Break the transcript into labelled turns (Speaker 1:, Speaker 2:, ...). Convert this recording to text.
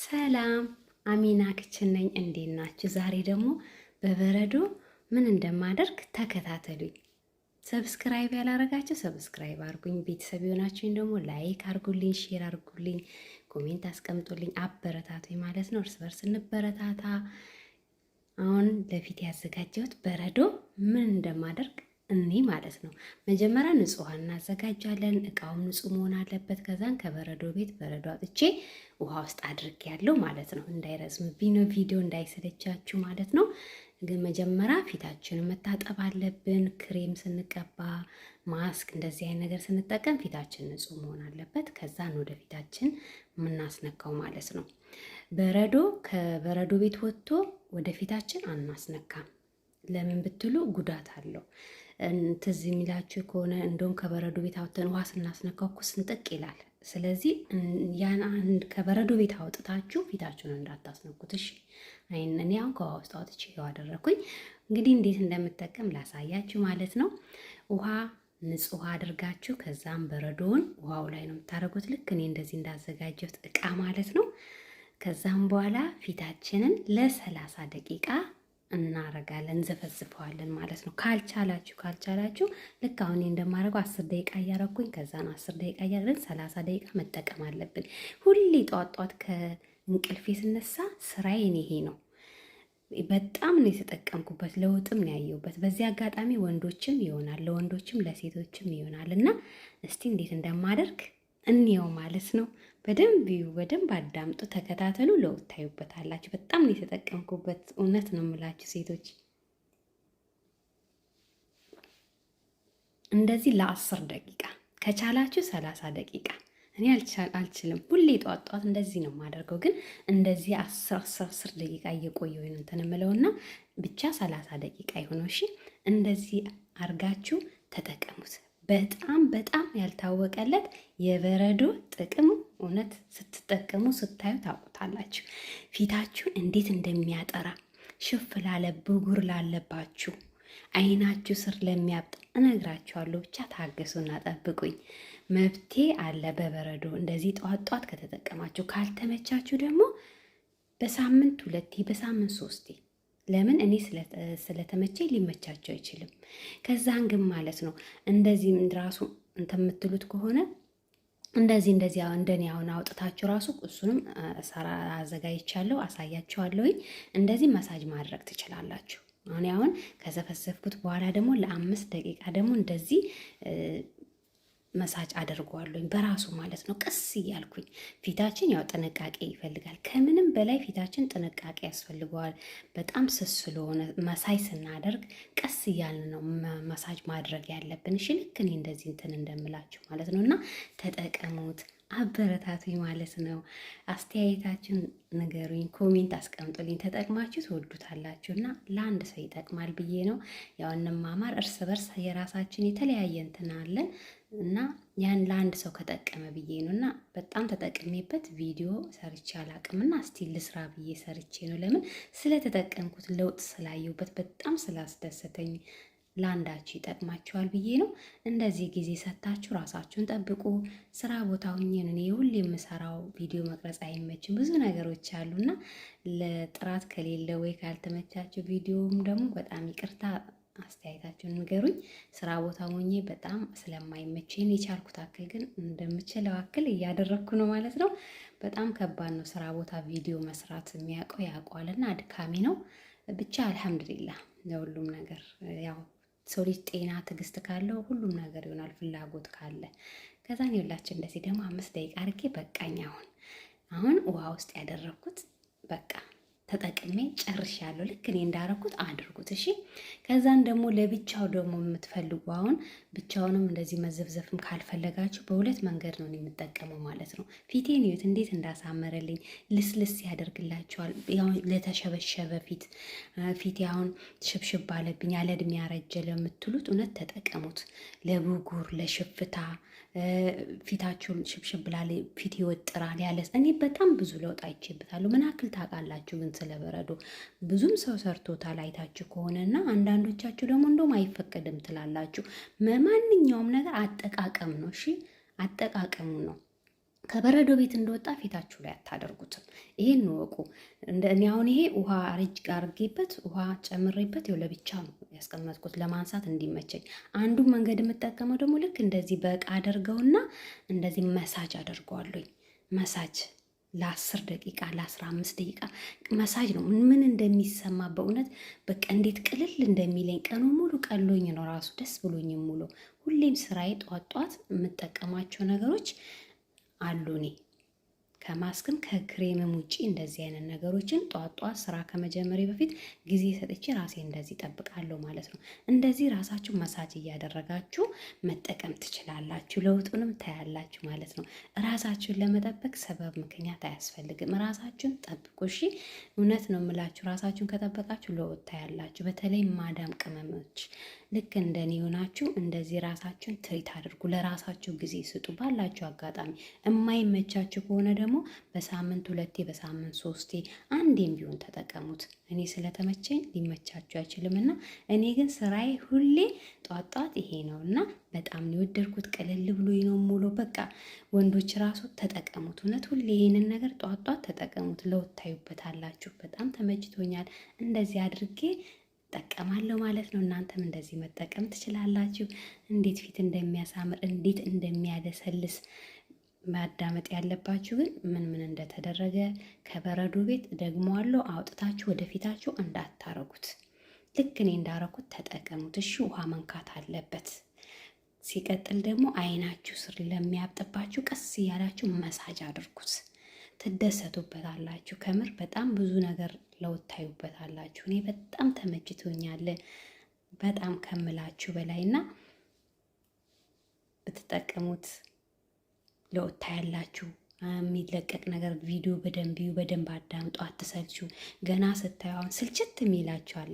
Speaker 1: ሰላም አሚና Kitchen ነኝ። እንዴት ናችሁ? ዛሬ ደግሞ በበረዶ ምን እንደማደርግ ተከታተሉኝ። Subscribe ያላረጋችሁ subscribe አርጉኝ። ቤተሰብ የሆናችሁኝ ደግሞ like አርጉልኝ፣ share አርጉልኝ፣ comment አስቀምጡልኝ፣ አበረታቱኝ ማለት ነው። እርስ በርስ እንበረታታ። አሁን ለፊት ያዘጋጀሁት በረዶ ምን እንደማደርግ እኔ ማለት ነው። መጀመሪያ ንጹህ ውሃ እናዘጋጃለን። እቃውም ንጹህ መሆን አለበት። ከዛን ከበረዶ ቤት በረዶ አውጥቼ ውሃ ውስጥ አድርጌያለሁ ማለት ነው። እንዳይረዝምብኝ ነው ቪዲዮ እንዳይሰለቻችሁ ማለት ነው። ግን መጀመሪያ ፊታችንን መታጠብ አለብን። ክሬም ስንቀባ፣ ማስክ እንደዚህ አይነት ነገር ስንጠቀም ፊታችን ንጹህ መሆን አለበት። ከዛን ወደ ፊታችን የምናስነካው ማለት ነው። በረዶ ከበረዶ ቤት ወጥቶ ወደ ፊታችን አናስነካም። ለምን ብትሉ ጉዳት አለው። ትዝ የሚላችሁ ከሆነ እንደውም ከበረዶ ቤት አውጥተን ውሃ ስናስነካው እኮ ስንጥቅ ይላል። ስለዚህ ያን አንድ ከበረዶ ቤት አውጥታችሁ ፊታችሁን እንዳታስነኩት እሺ። እኔ አሁን ከውሃ ውስጥ አውጥቼ ይኸው አደረኩኝ። እንግዲህ እንዴት እንደምጠቀም ላሳያችሁ ማለት ነው። ውሃ ንጹህ ውሃ አድርጋችሁ ከዛም በረዶውን ውሃው ላይ ነው የምታደርጉት። ልክ እኔ እንደዚህ እንዳዘጋጀሁት እቃ ማለት ነው። ከዛም በኋላ ፊታችንን ለ30 ደቂቃ እናረጋለን፣ እንዘፈዝፈዋለን ማለት ነው። ካልቻላችሁ ልክ አሁን እንደማደርገው 10 ደቂቃ እያረኩኝ ከዛን 10 ደቂቃ እያደረግን 30 ደቂቃ መጠቀም አለብን። ሁሌ ጧት ጧት ከእንቅልፌ ስነሳ ስራዬን ይሄ ነው። በጣም ነው የተጠቀምኩበት፣ ለውጥም ነው ያየሁበት። በዚህ አጋጣሚ ወንዶችም ይሆናል፣ ለወንዶችም ለሴቶችም ይሆናል እና እስቲ እንዴት እንደማደርግ እንየው ማለት ነው። በደንብ እዩ፣ በደንብ አዳምጡ፣ ተከታተሉ፣ ለውጥ ታዩበታላችሁ። በጣም ነው የተጠቀምኩበት። እውነት ነው የምላችሁ ሴቶች፣ እንደዚህ ለ10 ደቂቃ ከቻላችሁ 30 ደቂቃ። እኔ አልችልም። ሁሌ ጠዋት ጠዋት እንደዚህ ነው የማደርገው፣ ግን እንደዚህ 10 10 10 ደቂቃ እየቆየሁ ነው እንትን የምለውና ብቻ 30 ደቂቃ ይሁነው። እሺ፣ እንደዚህ አርጋችሁ ተጠቀሙት። በጣም በጣም ያልታወቀለት የበረዶ ጥቅሙ እውነት ስትጠቀሙ ስታዩ ታውቁታላችሁ። ፊታችሁን እንዴት እንደሚያጠራ፣ ሽፍ ላለ፣ ብጉር ላለባችሁ፣ አይናችሁ ስር ለሚያብጥ እነግራችኋለሁ። ብቻ ታገሱና ጠብቁኝ። መፍትሄ አለ በበረዶ እንደዚህ ጠዋት ጠዋት ከተጠቀማችሁ። ካልተመቻችሁ ደግሞ በሳምንት ሁለቴ፣ በሳምንት ሶስቴ። ለምን እኔ ስለተመቸኝ ሊመቻቸው አይችልም። ከዛን ግን ማለት ነው እንደዚህ ራሱ እንትን የምትሉት ከሆነ እንደዚህ እንደዚህ እንደኔ አሁን አውጥታችሁ ራሱ እሱንም ሰራ አዘጋጅቻለሁ፣ አሳያችኋለሁኝ። እንደዚህ መሳጅ ማድረግ ትችላላችሁ። አሁን ከዘፈዘፍኩት በኋላ ደግሞ ለ5 ደቂቃ ደግሞ እንደዚህ መሳጭ አደርገዋለሁኝ በራሱ ማለት ነው። ቀስ እያልኩኝ። ፊታችን ያው ጥንቃቄ ይፈልጋል። ከምንም በላይ ፊታችን ጥንቃቄ ያስፈልገዋል። በጣም ስስ ስለሆነ መሳጅ ስናደርግ ቀስ እያልን ነው መሳጅ ማድረግ ያለብን። እሺ፣ ልክ እኔ እንደዚህ እንትን እንደምላችሁ ማለት ነው። እና ተጠቀሙት፣ አበረታቱኝ ማለት ነው። አስተያየታችሁን ንገሩኝ፣ comment አስቀምጡልኝ። ተጠቅማችሁ ትወዱታላችሁ እና ለአንድ ሰው ይጠቅማል ብዬ ነው። ያው እንማማር፣ እርስ በርስ የራሳችን የተለያየ እንትን አለን እና ያን ለአንድ ሰው ከጠቀመ ብዬ ነው። እና በጣም ተጠቅሜበት ቪዲዮ ሰርቼ አላቅም እና እስቲ ልስራ ብዬ ሰርቼ ነው። ለምን ስለተጠቀምኩት፣ ለውጥ ስላየሁበት፣ በጣም ስላስደሰተኝ ለአንዳችሁ ይጠቅማችኋል ብዬ ነው። እንደዚህ ጊዜ ሰጥታችሁ ራሳችሁን ጠብቁ። ስራ ቦታ ሁኜ ነው እኔ ሁሌ የምሰራው። ቪዲዮ መቅረጽ አይመችም፣ ብዙ ነገሮች አሉና ለጥራት ከሌለ ወይ ካልተመቻችሁ ቪዲዮም ደግሞ በጣም ይቅርታ፣ አስተያየታችሁን ንገሩኝ። ስራ ቦታ ሆኜ በጣም ስለማይመቸኝ የቻልኩት አክል ግን እንደምችለው አክል እያደረግኩ ነው ማለት ነው። በጣም ከባድ ነው ስራ ቦታ ቪዲዮ መስራት፣ የሚያውቀው ያውቀዋልና አድካሚ ነው። ብቻ አልሐምዱሊላህ ለሁሉም ነገር። ያው ሰው ልጅ ጤና፣ ትዕግስት ካለው ሁሉም ነገር ይሆናል፣ ፍላጎት ካለ። ከዛን ይኸውላችሁ እንደዚህ ደግሞ 5 ደቂቃ አድርጌ በቃኝ። አሁን ውሃ ውስጥ ያደረግኩት በቃ ተጠቅሜ ጨርሻለሁ። ልክ እኔ እንዳረኩት አድርጉት እሺ። ከዛን ደግሞ ለብቻው ደግሞ የምትፈልጉ አሁን ብቻውንም እንደዚህ መዘፍዘፍም ካልፈለጋችሁ በሁለት መንገድ ነው የምጠቀመው ማለት ነው። ፊቴን እዩት እንዴት እንዳሳመረልኝ፣ ልስልስ ያደርግላችኋል። ያው ለተሸበሸበ ፊት፣ ፊቴ አሁን ሽብሽብ ባለብኝ፣ ያለ እድሜ ያረጀ ለምትሉት እውነት ተጠቀሙት። ለብጉር፣ ለሽፍታ፣ ፊታችሁን ሽብሽብ ላለ፣ ፊት ይወጥራል ያለ እኔ በጣም ብዙ ለውጥ አይቼበታለሁ። ምን ያክል ታውቃላችሁ ግን ስለ በረዶ? ብዙም ሰው ሰርቶታል አይታችሁ ከሆነ እና አንዳንዶቻችሁ ደግሞ እንደውም አይፈቀድም ትላላችሁ። ማንኛውም ነገር አጠቃቀም ነው። እሺ፣ አጠቃቀሙ ነው። ከበረዶ ቤት እንደወጣ ፊታችሁ ላይ አታደርጉትም። ይሄን እወቁ። እንደ እኔ አሁን ይሄ ውሃ አርጅ አርጌበት ውሃ ጨምሬበት ይኸው ለብቻ ነው ያስቀመጥኩት ለማንሳት እንዲመቸኝ። አንዱ መንገድ የምጠቀመው ደግሞ ልክ እንደዚህ በእቃ አደርገውና እንደዚህ መሳጅ አደርገዋለሁኝ። መሳጅ ለ10 ደቂቃ ለ15 ደቂቃ መሳጅ ነው። ምን እንደሚሰማ በእውነት በቃ እንዴት ቅልል እንደሚለኝ ቀኑ ሙሉ ቀሎኝ ነው ራሱ ደስ ብሎኝ ሙሉ። ሁሌም ስራዬ ጧት ጧት የምጠቀማቸው ነገሮች አሉ እኔ ከማስክም ከክሬምም ውጪ እንደዚህ አይነት ነገሮችን ጧት ጧት ስራ ከመጀመሬ በፊት ጊዜ ሰጥቼ ራሴ እንደዚህ እጠብቃለሁ ማለት ነው። እንደዚህ ራሳችሁ መሳጅ እያደረጋችሁ መጠቀም ትችላላችሁ። ለውጡንም ታያላችሁ ማለት ነው። ራሳችሁን ለመጠበቅ ሰበብ ምክንያት አያስፈልግም። ራሳችሁን ጠብቁ እሺ። እውነት ነው የምላችሁ፣ ራሳችሁን ከጠበቃችሁ ለውጥ ታያላችሁ። በተለይ ማዳም ቅመሞች ልክ እንደኔ ሆናችሁ እንደዚህ ራሳችሁን treat አድርጉ። ለራሳችሁ ጊዜ ስጡ። ባላችሁ አጋጣሚ የማይመቻችሁ ከሆነ ደግሞ በሳምንት ሁለቴ፣ በሳምንት ሶስቴ፣ አንዴም ቢሆን ተጠቀሙት። እኔ ስለተመቸኝ ሊመቻችሁ አይችልም እና እኔ ግን ስራዬ ሁሌ ጧት ጧት ይሄ ነው እና በጣም ነው የወደድኩት። ቅልል ብሎኝ ነው ሙሉ። በቃ ወንዶች ራሱ ተጠቀሙት። እውነት ሁሌ ይሄንን ነገር ጧት ጧት ተጠቀሙት፣ ለውጥ ታዩበታላችሁ። በጣም ተመችቶኛል። እንደዚህ አድርጌ እጠቀማለሁ ማለት ነው። እናንተም እንደዚህ መጠቀም ትችላላችሁ። እንዴት ፊት እንደሚያሳምር እንዴት እንደሚያለሰልስ ማዳመጥ ያለባችሁ ግን ምን ምን እንደተደረገ ከበረዶ ቤት ደግሞ አለው አውጥታችሁ ወደፊታችሁ እንዳታረጉት። ልክ እኔ እንዳረኩት ተጠቀሙት። እሺ፣ ውሃ መንካት አለበት። ሲቀጥል ደግሞ አይናችሁ ስር ለሚያብጥባችሁ ቀስ እያላችሁ መሳጅ አድርጉት። ትደሰቱበታላችሁ። ከምር በጣም ብዙ ነገር ለውጥ ታዩበታላችሁ። እኔ በጣም ተመችቶኛል፣ በጣም ከምላችሁ በላይ እና ብትጠቀሙት ለውጥ ታያላችሁ። የሚለቀቅ ነገር ቪዲዮ በደንብ እዩ፣ በደንብ አዳምጡ፣ አትሰልቹ። ገና ስታዩ አሁን ስልችት የሚላችኋል።